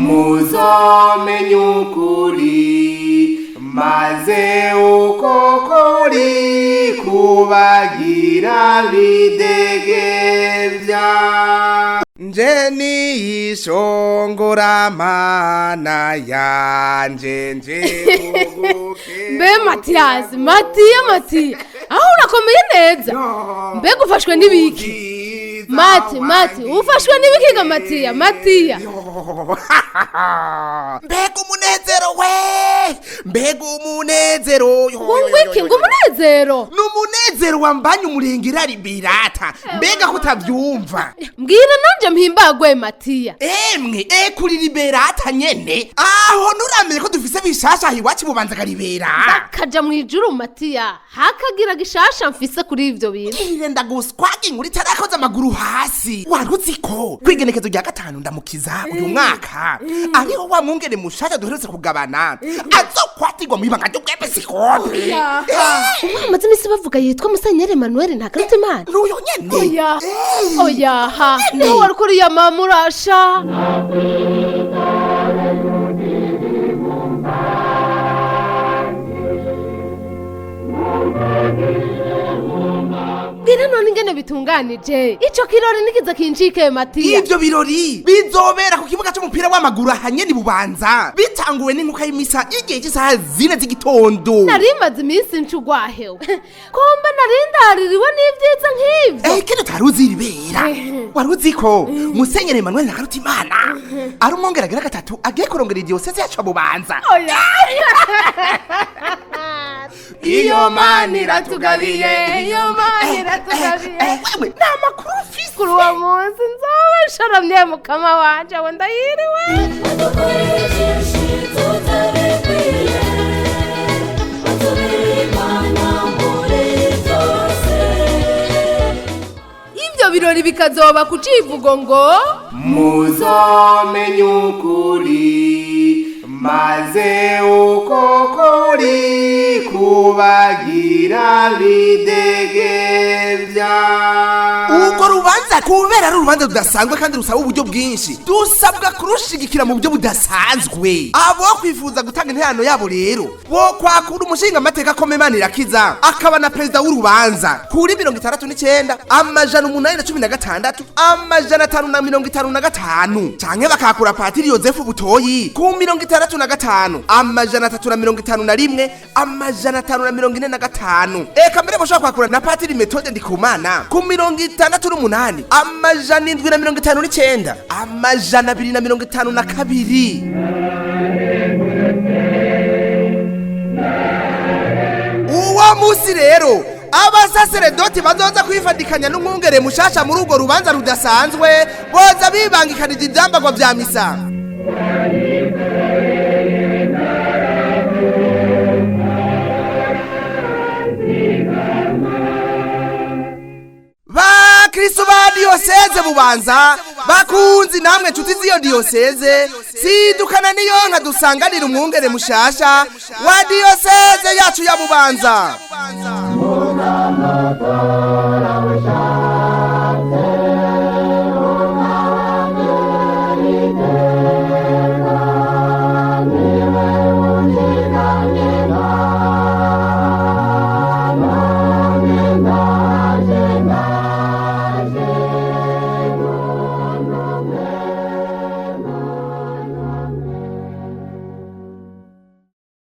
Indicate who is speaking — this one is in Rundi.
Speaker 1: Muzomenya ukuri, maze uko kuri kubagira bidegembya. Nje niyishongoramana yanje nje kuguke.
Speaker 2: Mbe Matiyasi, Matiya, Matiya, aho urakomeye neza? Mbega ufashwe n'ibiki, Mati? Mati, ufashwe n'ibiki ga Matiya, Matiya?
Speaker 1: Mbega umunezero we! Mbega umunezero!
Speaker 2: Ngo iki? Ngo umunezero?
Speaker 1: Ni umunezero wambanye umurengera Liberata. Mbega ko utabyumva?
Speaker 2: Mbwira nanje mpimbagwe, Matiya.
Speaker 1: Emwe, e kuri Liberata nyene aho, nturamenye ko dufise bishasha aho iwacu Bubanza Garibera?
Speaker 2: Kaja mu ijuru, Matiya, hakagira gishasha mfise kuri ivyo bintu.
Speaker 1: Ire ndaguswaga inkuru itarakoze amaguru hasi. Wari uzi ko kwigenekezo rya 5 Ndamukiza uyu mwaka ariho wa mwungere mushasha duherutse kugabana azokwatirwa mu ibanga ry'ubwepiskopi?
Speaker 2: Umwe amaze imisi bavuga yitwa Musenyeri Emmanuel Ntakarutimana?
Speaker 1: N'uyo nyene.
Speaker 2: Oya, oya ha, niho wari kuriya mama urasha. Bwira none ingene bitunganije ico kirori nikiza kincike, Matiya.
Speaker 1: Ivyo birori bizobera ku kibuga c'umupira w'amaguru ahanyene Bubanza, bitanguwe n'inkuka y'imisa y'igihe cy'isaha 4 z'igitondo.
Speaker 2: Nari maze iminsi ncugwahewe, komba nari ndaririwe n'ivyiza nk'ivyo.
Speaker 1: Eh, kino utari uzi, Ribera, wari uzi ko Musenyeri Emmanuel Ntakarutimana ari umwongere agira gatatu agiye kurongera idiyoseze yacu ya Bubanza?
Speaker 2: Oya.
Speaker 1: Iyo Mana iratugabiye.
Speaker 2: Iyo Mana iratugabiye.
Speaker 1: Wewe ni amakuru ufise.
Speaker 2: Kuri uwo munsi nzoba nsharamye mukama wanje we ndayiriwe. Ivyo birori bikazoba ku civugo ngo:
Speaker 1: Muzomenya ukuri, maze uko kuri kubagira bidegembya. Urwo rubanza kubera ari urubanza rudasanzwe kandi rusaba uburyo bwinshi, dusabwa kurushigikira mu buryo budasanzwe. Abo kwifuza gutanga interano yabo rero bo kwakura umushinga amateka Komemanirakiza akaba na perezida w'urubanza kuri 69 816 555, canke bakakura Patiri Yozefu Butoyi ku 65 351 545. Eka mbere boshobora kwakura na Patiri Metode Ndikumana ku 68 759 252. Uwo musi rero abasaseredoti bazoza kwifadikanya n'umwungere mushasha muri urwo rubanza rudasanzwe boza bibangikanije ivyambagwa vya misa. Bakristo ba diyoseze Bubanza, bakunzi namwe nshuti z'iyo diyoseze, sidukana niyo nka dusanganira umwungere mushasha wa diyoseze yacu ya Bubanza.